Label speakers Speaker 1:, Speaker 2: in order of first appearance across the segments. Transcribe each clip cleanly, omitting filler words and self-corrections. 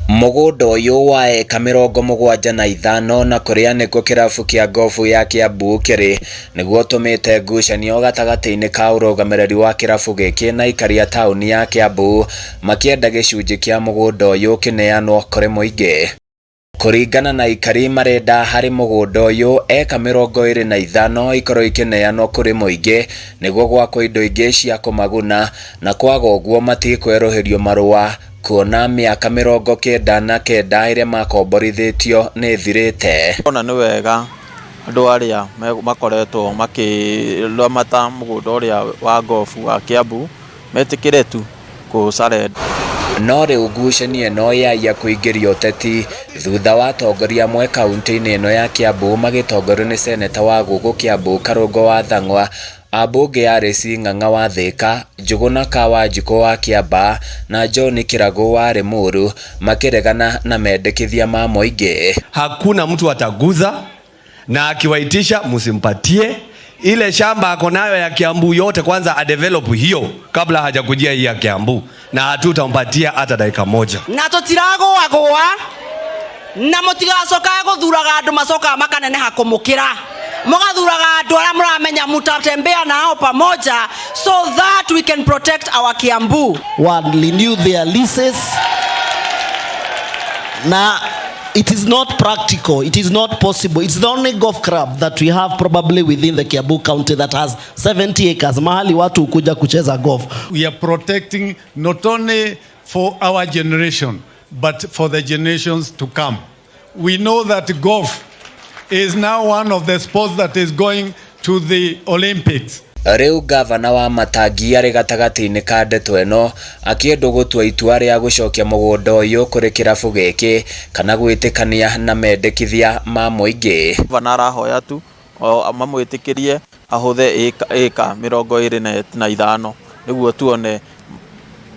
Speaker 1: Mũgũnda ũyũ wa eka 75 na kũrĩa nĩkuo kĩrabu kĩa ngobu ya Kiambu kĩrĩ nĩguo ũtũmĩte ngucanio gatagatĩ-inĩ ka ũrũgamĩrĩri wa kĩrabu gĩkĩ na aikari a taũni ya Kiambu makĩenda gĩcunjĩ kĩa mũgũnda ũyũ kĩneanwo kũrĩ mũingĩ. Kũringana na aikari marenda harĩ mũgũnda ũyũ eka 25 ikorwo ikĩneanwo kũrĩ mũingĩ nĩguo gwakwo indo ingĩ cia kũmaguna na kwaga ũguo matikwerũhĩrio marũa kuona mĩaka 99 ĩrĩa makomborithĩtio nĩ ĩthirĩte.
Speaker 2: Ndĩrona nĩ wega andũ arĩa makoretwo makĩramata mũgũnda ũrĩa wa ngobu wa Kiambu metĩkĩre tu kũ surrender.
Speaker 1: No rĩu ngucanio ĩno yaiya kũingĩria ũteti thutha wa atongoria amwe kaunti-inĩ ĩno ya Kiambu magĩtongorio nĩ seneta wa gũkũ Kiambu Karũngo wa Thang'wa, ambunge Alice Ng'ang'a wa Thĩka, Njũgũna Kawanjikũ wa Kĩambaa na John Kĩragũ wa Limuru makĩregana na mendekithia ma mũingĩ.
Speaker 3: Hakuna mtu ataguza na akiwaitisha msimpatie ile shamba ako nayo ya Kiambu yote, kwanza adevelop hiyo kabla hajakujia hii ya Kiambu, na hatutampatia hata dakika moja.
Speaker 4: Na tũtiragũagũa na mũtigacokaga gũthuraga andũ macokaga makaneneha kũmũkĩra, mũgathuraga andũ arĩa mũramenya mutatembea nao pamoja so that we can protect our Kiambu.
Speaker 5: One renew their leases. Now, it is not practical. It is not possible. It's the only golf club that we have probably within the Kiambu County that has 70 acres. Mahali watu hukuja kucheza golf.
Speaker 6: We are protecting not only for our generation, but for the generations to come. We know that golf is now one of the sports that is going to the Olympics.
Speaker 1: Rĩu ngavana wa Matangi arĩ gatagatĩ-inĩ ka ndeto ĩno akĩendwo gũtua itua rĩa gũcokia mũgũnda ũyũ kũrĩ kĩrabu gĩkĩ kana gwĩtĩkania na mendekithia ma mũingĩ.
Speaker 2: Gavana arahoya tu o mamwĩtĩkĩrie ahũthe ĩka 25 nĩguo tuone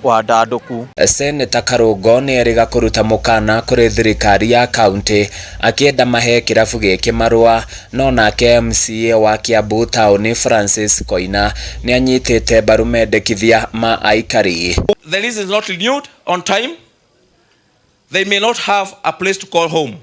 Speaker 2: wandandũku.
Speaker 1: Seneta Karũngo nĩ erĩga kũruta mũkana kũrĩ thirikari ya kaunti akĩenda mahe kĩrabu gĩkĩ marũa, no nake MCA wa Kiambu taũni Francis Koina nĩ anyitĩte mbaru mendekithia ma aikari.
Speaker 7: The lease is not renewed on time, they may not have a place to call home.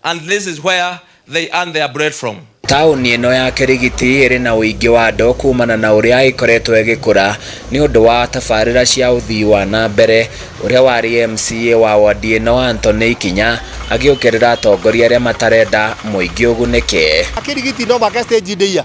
Speaker 7: And this is where they earn their bread from.
Speaker 1: Taũni ĩno ya Kĩrigiti ĩrĩ na ũingĩ wa andũ kumana na ũrĩa ĩkoretwo ĩgĩkũra nĩ ũndũ wa tabarĩra cia ũthii wa na mbere ũrĩa warĩ MCA wa wadi ĩno Anthony Ikinya agĩũkĩrĩra atongoria arĩa matarenda mũingĩ ũgunĩke.
Speaker 8: Kĩrigiti no make stage ndĩia,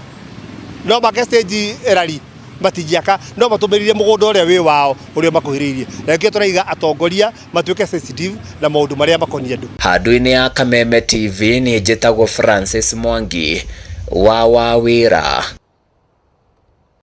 Speaker 8: no make stage erari matingiaka, no matũmĩrire mũgũnda ũrĩa wĩ wao ũrĩa makuhĩrĩirie, na nĩkĩo tũraiga atongoria matuĩke sensitive na maũndũ marĩa makoniĩ andũ.
Speaker 1: Handũ-inĩ ya Kameme TV nĩ njĩtagwo Francis Mwangi wa Wawĩra.